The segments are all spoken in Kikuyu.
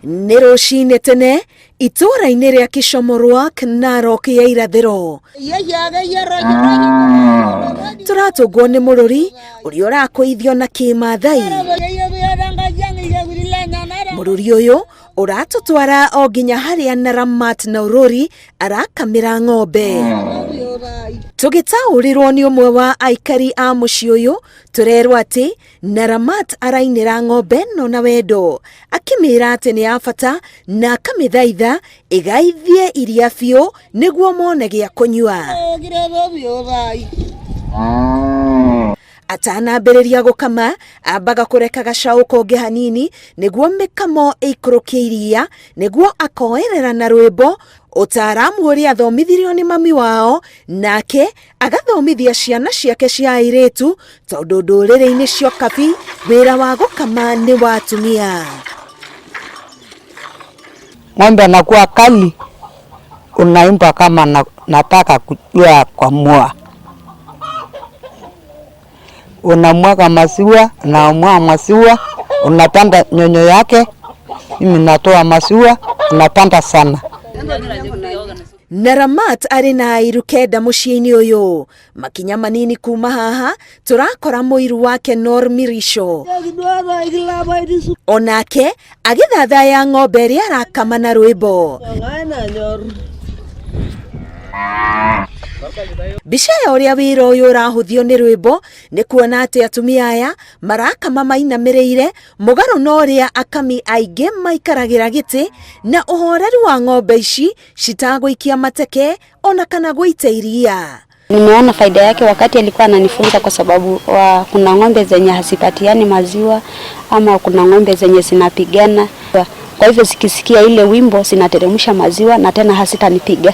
Nĩ rũcinĩ tene itũũra-inĩ rĩa Kishomorwak, Narok ya irathĩro. Tũratũngwo nĩ mũrũri ũrĩa ũrakũithio na kĩmathai. Mũrũri ũyũ ũratũtwara o nginya harĩa Naramat Naurori arakamĩra ng'ombe. Tũgĩtaũrĩrwo nĩ ũmwe wa aikari a mũciĩ ũyũ, tũrerwo atĩ Naramat arainĩra ng'ombe ĩno na wendo, akĩmĩra atĩ nĩ ya bata na akamĩthaitha ĩgaithie iria biũ nĩguo mone gĩa kũnyua. Atanambĩrĩria gũkama, ambaga kũreka gacaũ konge hanini nĩguo mĩkamo ĩikũrũkie iria nĩguo akoerera na rwĩmbo, ũtaaramu ũrĩa athomithirio nĩ mami wao, nake agathomithia ciana ciake cia airĩtu tondũ ndũrĩrĩ-inĩ cia Okabi wĩra wa gũkama nĩ wa atumia. Ng'ombe anakuwa kali, unaimba kama na, nataka kujua kukamua. Unamwaga maziwa, naamua maziwa, unapanda nyonyo yake, mimi natoa maziwa, unapanda sana. Na Ramat arĩ na airu kenda mũciĩ-inĩ ũyũ. Makinya manini kuma haha tũrakora mũiru wake Nor Mirisho. Onake agĩthathaya ng'ombe ĩrĩa arakama na rwĩmbo. Mbica ya ũrĩa wĩra ũyũ ũrahũthio nĩ rwĩmbo nĩ kuona atĩ atumia aya marakama mainamĩrĩire mũgarũ na ũrĩa akami aingĩ maikaragĩra gĩtĩ na ũhoreru wa ng'ombe ici citagũikia mateke ona kana gũita iria. Nimeona faida yake wakati alikuwa ananifunza, kwa sababu wa, kuna ng'ombe zenye hazipatiani maziwa ama kuna ng'ombe zenye zinapigana. Kwa hivyo zikisikia ile wimbo zinateremsha maziwa na tena hazitanipiga.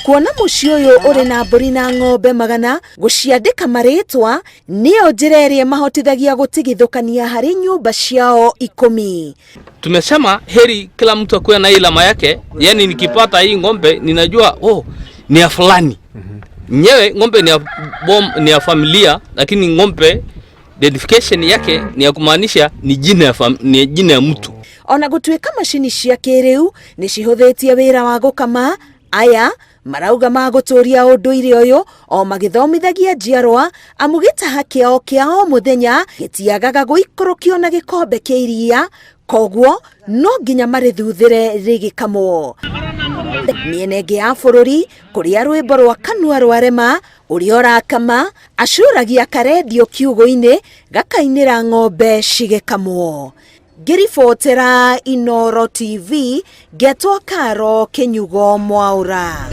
Kuona mũciĩ ũyũ ũrĩ na mbũri na ng'ombe magana gũciandĩka marĩtwa nĩyo njĩra ĩrĩa ĩmahotithagia gũtigithũkania harĩ nyũmba ciao ikũmi. Tumesema heri kila mtu akuwe na hii lama yake, yani nikipata hii ng'ombe ninajua oh, ni ya fulani. Nyewe ng'ombe ni ya bom, ni ya familia, lakini ng'ombe identification yake ni ya kumaanisha ni jina ya fam, ni jina ya mtu. Ona gũtuĩka macini cia kĩrĩu nĩ cihũthĩtie wĩra wa gũkama, aya marauga magũtũria ũndũire ũyũ o magĩthomithagia njiarwa amu gĩtaha kĩao kĩa o mũthenya gĩtiagaga gũikũrũkio na gĩkombe kĩa iria koguo no nginya marĩthuthĩre rĩgĩkamwo. Mĩena ĩngĩ ya bũrũri kũrĩa rwĩmbo rwa kanua rwarema ũrĩa ũrakama acuragia karendio kiugũ-inĩ gakainĩra ng'ombe cigĩkamwo. Ngĩribotera Inooro TV ngetwo Karo Kĩnyugo Mwaũra.